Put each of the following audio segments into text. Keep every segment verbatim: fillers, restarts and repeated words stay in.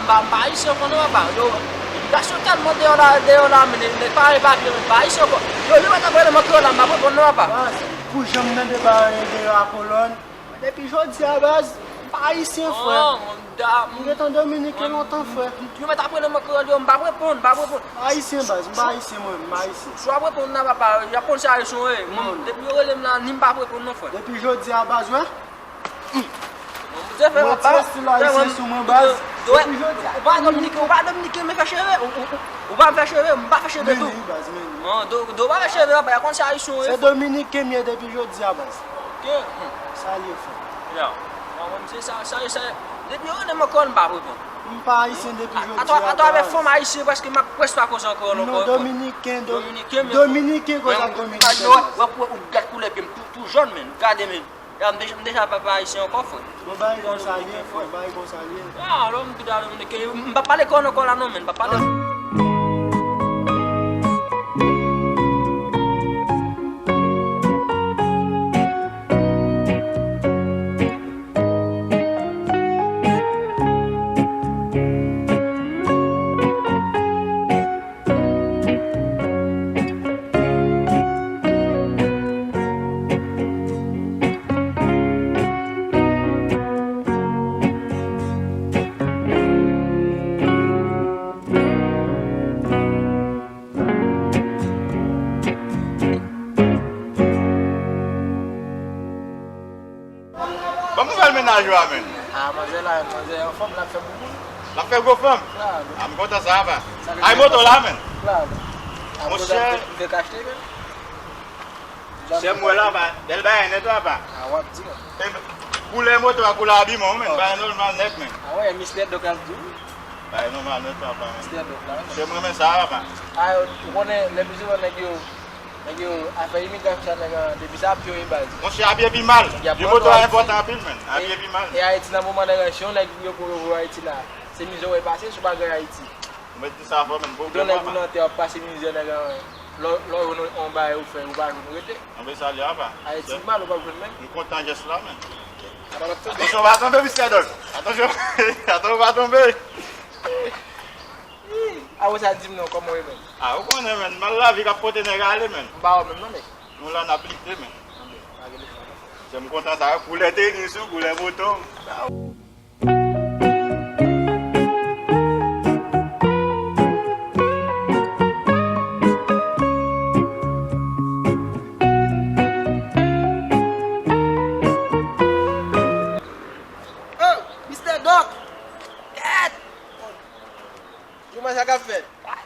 M pa, m pa ayisyen ankò non, papa. Yo, imigrasyon tèlman deyò la, deyò la, men nèg pa rele papye, men m pa ayisyen ankò. Yo, yo pa t ap rele m an kreyòl la, m p ap reponn non, papa. Baz, pou jan m tande bagay deyò a kolòn, depi jodi a, baz, m pa ayisyen, frè. Oh, mon da-, m gentan dominiken lontan, frè. Yo mèt ap rele m an kreyòl, yo, m p ap reponn, m p ap reponn. M pa ayisyen, baz, m pa ayisyen, mwen, m pa ayisyen. Si w ap reponn la, papa, y ap konn se ayisyen w ye. Mwen, depi yo rele m la, ni m p ap reponn non, frè. Depi jodi a, baz, wè. Mwen ti estil ayisyen sou mwen, baz. Depi jodi a, ou pa dominiken, ou pa dominiken, men fè cheve. Ou, ou, ou, ou pa fè cheve, m pa fè cheve tou. Men li, baz, men li. An, do, do pa fè cheve, papa, y a konn se ayisyen w ye. Se dominiken m ye depi jodi a, baz. Ok. Sa l ye, frè. Ya. Mwen, mwen, se sa, sa, sa, depi yo rele m ankò, m pa reponn. M pa ayisyen depi jodi a, baz. Atravè fanm ayisyen, prèske m ap prèske pa koze ankò, non, dominiken, dominiken, men dominiken, koze ak dominiken. Wè, wè, ou gad koulè pye m, tou, tou jòn, men, gade, men. Ya, m deja, m deja pa, pa ayisyen ankò, frè. Bon, bagay konsa l ye, frè, bagay konsa l ye. Ah, lè m tou ta dominiken, m p ap pale kòlòn ankò la non, men, m p ap pale. Ban m nouvèl mennaj ou a, menn. Ah, manzè la, manzè anfòm, l ap fè gwo fanm. L ap fè gwo fanm? Klaro. Ah, m kontan sa, apa. Ay, moto la, menn. Klaro. Monchè. M te ka achte, menn. Chè m wè la, apa. Bèl bagay nèt, apa. Ah, w ap di, menn. E, koulè moto a, koulè abiman w, menn. Bagay nòmal nèt, menn. Ah, wè, mistè Dòk ap di w. Bagay nòmal nèt, apa, menn. Mistè Dòk la, menn. Chè m renmen sa, apa. Ah, ou konnen, lè pi souvan nèg yo Nèg yo, afè imigrasyon sa, nèg an, depi sa ap yo ye baz. Monchè, abiye pi mal. Li moto a enpòtan anpil, menn. Abiye pi mal. E Ayiti nan moman nèg an, si yon nèg yo pou yo voye Ayiti la, se mizè w ap pase, si w pa gen Ayiti. Ou mèt di sa fò, menn, pwoblèm an. Ou nan tè, w ap pase mizè, nèg an, lè w, lè w jwenn yon bagay ou fè, ou pa jwenn, ou rete. Anben sa li apa. Ayiti mal, ou p ap jwenn menm. M kontan jès la, menn. Atansyon, pa tonbe, mistè Dòk. Atansyon, atansyon, pa tonbe. Apre sa, di m non, kòman w ye menm? Ah, ou konnen, menn. Mal lavi k ap pote nèg ale, menn. M pa wè menm non, nèg. Nou la, n ap lite, menn. Anben, pa gen de pwoblèm. Se m kontan sa, koulè tenis ou, koulè moto. Oh, mistè Dòk! Kèt! Kòman sa k ap fèt?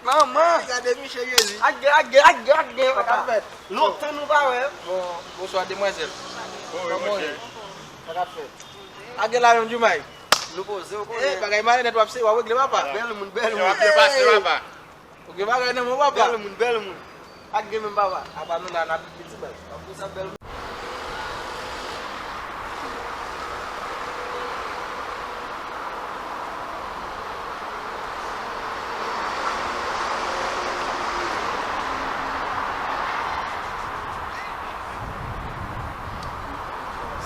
Manman! Gade Miche Jezi. Ak gen, ak gen, ak gen, ak gen, papa. Sa k ap fèt? Lontan nou pa wè. Bon, bonswa, demwazèl. Bon, wi, monchè. Sa k ap fèt? Ak gen la menm, Djoumay. Nou poze, ou konnen. Eh, bagay mare nèt, w ap se, w ap regle, papa. Bèl moun, bèl moun. W ap byen pase, papa. Ou gen bagay nan men w, papa. Bèl moun, bèl moun. Ak gen menm papa. Apa nou la, n ap piti baz. Tankou sa bèl.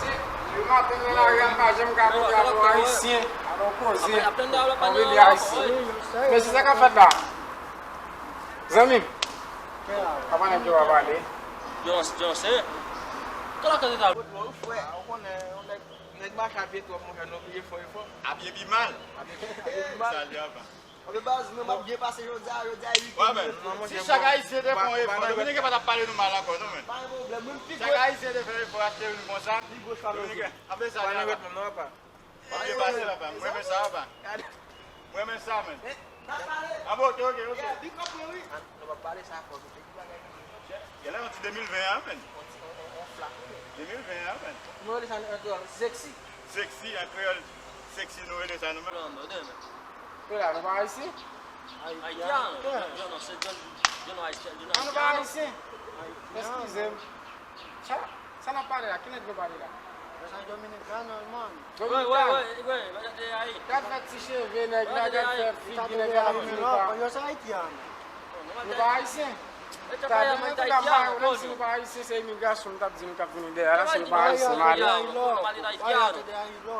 Se, le maten nan lari a, m pa janm ka kote avè w ayisyen. Alò koze, anpil ayisyen. Men se sa k ap fèt la. Zanmi m, papa nèg yo pa pale. Dyonse, dyonse. Kòlòk an eta. Frè, ou konnen, yon nèg, nèg mache a pye twòp, monchè, nou bliye fò e fò. Abiye pi mal. Abiye, abiye pi mal. Sa li apa. Anben baz, mwen m ap byen pase jodi a, jodi a wikèn. Wè, men, si chak ayisyen te fè yon efò, dominiken pa t ap pale nou mal ankò, non, men. Pa gen pwoblèm, mwen m pi gwo. Chak ayisyen te fè efò, achte youn konsa, dominiken ap fè sa li apa. Pa gen pwoblèm, non, papa. W ap byen pase, papa. M renmen sa, papa. M renmen sa, menn. Anben, oke, oke, oke. Big up, wi. Nou p ap pale sa fò, nou te di bagay nou. Genlè yon ti de mil ven an, menn. On ti, on, on, on flak, wi, menn. De mil ven an, menn. Nou rele sa an kreyòl, sexy. Sexy, an kreyòl, sexy, nou rele sa nou menm. Frè, nou pa ayisyen? Ayisyen. Non, non, se John, John Ayisyen, John Ayisyen. Ah, nou pa ayisyen? Eskize m. Sa, sa n ap pale la? Ki nèg nou pale la? Sa Dominican, man. Dominican. Gad fè ti cheve nèg la, gad fè figi nèg la, Dominican. Yo sa Ayiti a, non? Nou pa ayisyen. Tabè, menm si nou pa ayisyen, se imigrasyon nou t ap di nou k ap vini dèyè la, si nou pa ayisyen, malè. Ayilò, ayilò, ayilò, ayilò.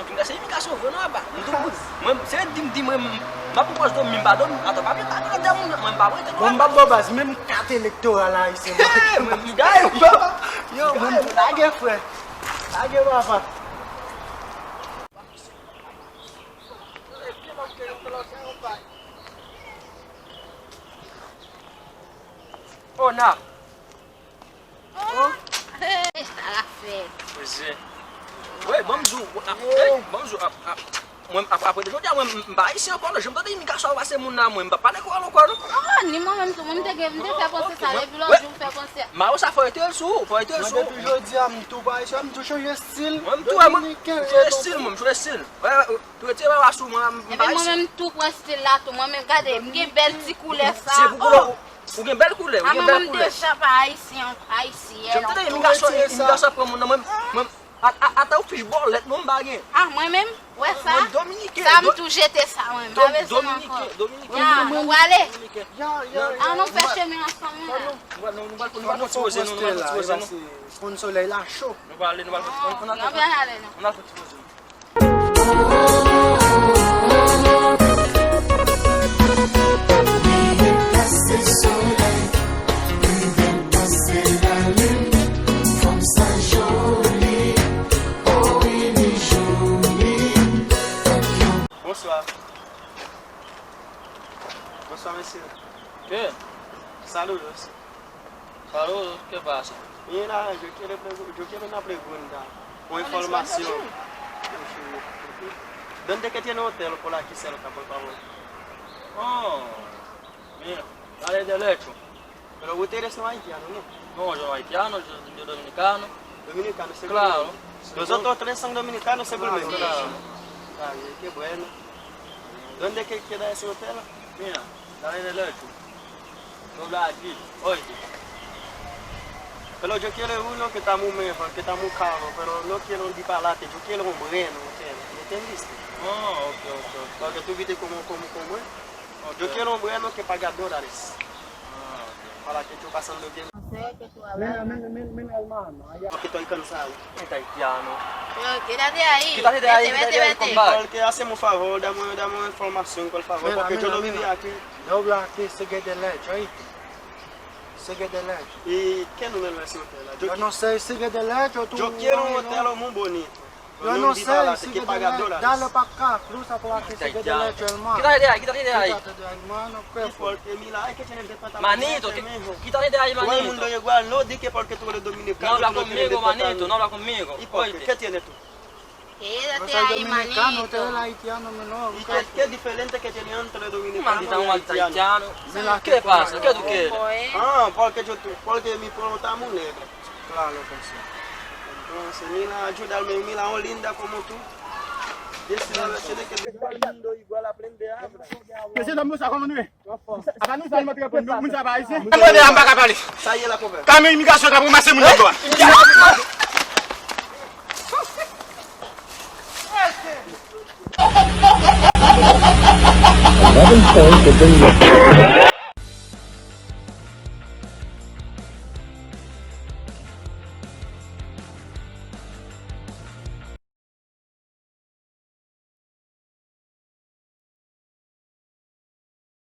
imigrasyon, imigrasyon vre non, apa. M tou, mwen, se di m di mwen, m ap pran pòz dòmi, m pa dòmi. Ata, pa vin, pa vin, mwen, m pa prete non. Bon, m p ap ba w baz, menm kat elektoral ayisyen, mwen. Mwen, m gaye, m gaye. Yo, mwen, lage frè. Lage papa. Ona. Oh. Hey, sa la fè. Poze. Wi, ban m di w, ap, hey, ban m di w, ap, ap, mwen, ap, apre jodi a, mwen, m, m pa ayisyen ankò, non. Jan m tande imigrasyon ap pase moun nan, mwen, m pa pale kreyòl ankò, non. Ah, ni mwen menm tou, mwen, m te gen, m te fè panse sa, depi lòt jou, m fè panse. Mayo sa fò rete l sou, fò rete l sou. Mwen, depi jodi a, m tou pa ayisyen, m tou chanje estil. Mwen, m tou, mwen, m chanje estil, mwen, m chanje estil. Wi, wi. Tou retire baba sou mwen, m pa ayisyen. Epi mwen menm tou pran stil la tou. Mwen menm, gade, m gen bèl ti koulè sa. Se pou koulè, ou gen bèl koulè, ou gen bèl koulè. A, mwen menm deja pa ayisyen, ayisyèn. Jan m tande imigrasyon, imigrasyon ap pran moun nan, mwen, mwen, a, a, ata ou fich bòlèt, mwen m pa gen. A, mwen menm, wè sa? Mwen dominiken, sa m tou jete sa, mwen, m pa bezwen ankò. Dominiken, dominiken. Ya, nou prale. Dominiken. Ya, ya, ya. A, nou fè chemen ansanm, wi. Nou pral, nou pral, nou pral fè ti poze, nou, nou pral fè ti poze, nou. Konn solèy la cho. Nou pral ale, nou pral fè, nou pral fè ti poze, nou. Nou pral ale, non. Nou pral fè ti poze, nou. Bonswa. Bonswa, mesye. Ke? Saludos. Saludos, ¿qué pasa? Mira, yo quiero pregu-, yo quiero una pregunta o información. ¿Dónde que tiene hotel por aquí cerca, por favor? Oh, mira, dale derecho. Pero ustedes no haitiano, ¿no? No, yo no haitiano, yo, yo dominicano. Dominicano, seguro. Claro. Nosotros tres son dominicanos, seguramente. Claro. Está bien, qué bueno. ¿Dónde que queda ese hotel? Mira, está en el ocho. Dobla aquí, oye. Pero yo quiero uno que está muy mejor, que está muy caro, pero no quiero un disparate, yo quiero un bueno hotel, ¿me entendiste? Oh, ok, ok, ok. Porque tú viste cómo, cómo, cómo es. Ok. Yo quiero un bueno que paga dólares. Ah, ok. Para que yo pasando bien. Mira, mira, mira, mira, hermano, allá. Porque estoy cansado. Este haitiano. Pero quédate ahí. Quítate de ahí, vete, quítate vete, de ahí, vete, compadre. Porque hazme un favor, dame, dame una información, por favor, porque yo no viví aquí. Dobla aquí, sigue derecho, ¿oíste? Sigue derecho. ¿Y qué número es ese hotel? Yo no sé, sigue derecho, tú. Yo quiero un hotel muy bonito. Yo no sé, sigue derecho, dale pa acá, cruza por aquí, sigue derecho, hermano. Quítate de ahí, quítate de ahí. Quítate de ahí, hermano, ¿qué fue? Porque mira, es que tiene el departamento. Manito, quítate de ahí, manito. Todo el mundo igual, no di que porque tú eres dominicano, tú no tienes departamento. No habla conmigo, manito, no habla conmigo. ¿Y por qué? ¿Qué tienes tú? Quédate ahí, manito. Yo no soy dominicano, usted es haitiano, mi loco. ¿Y qué, qué diferente que tiene entre dominicano y haitiano? Maldita, un maldito haitiano. ¿Qué pasa? ¿Qué tú quieres? Ah, porque yo, porque mi pueblo está muy negro. Claro que sí. Entonces, mira, ayúdame, mira, oh, linda como tú. Decir la verdad, tiene que todo el mundo igual aprende a hablar. Mesye, dam, sa kòman nou ye? Apa nou sa, nou montre pou nou, moun sa pa ayisyen. Mwen de a m pa ka pale. Sa ye la, konpè. Kamyon imigrasyon k ap ranmase moun nan dwa. Another story for Benny.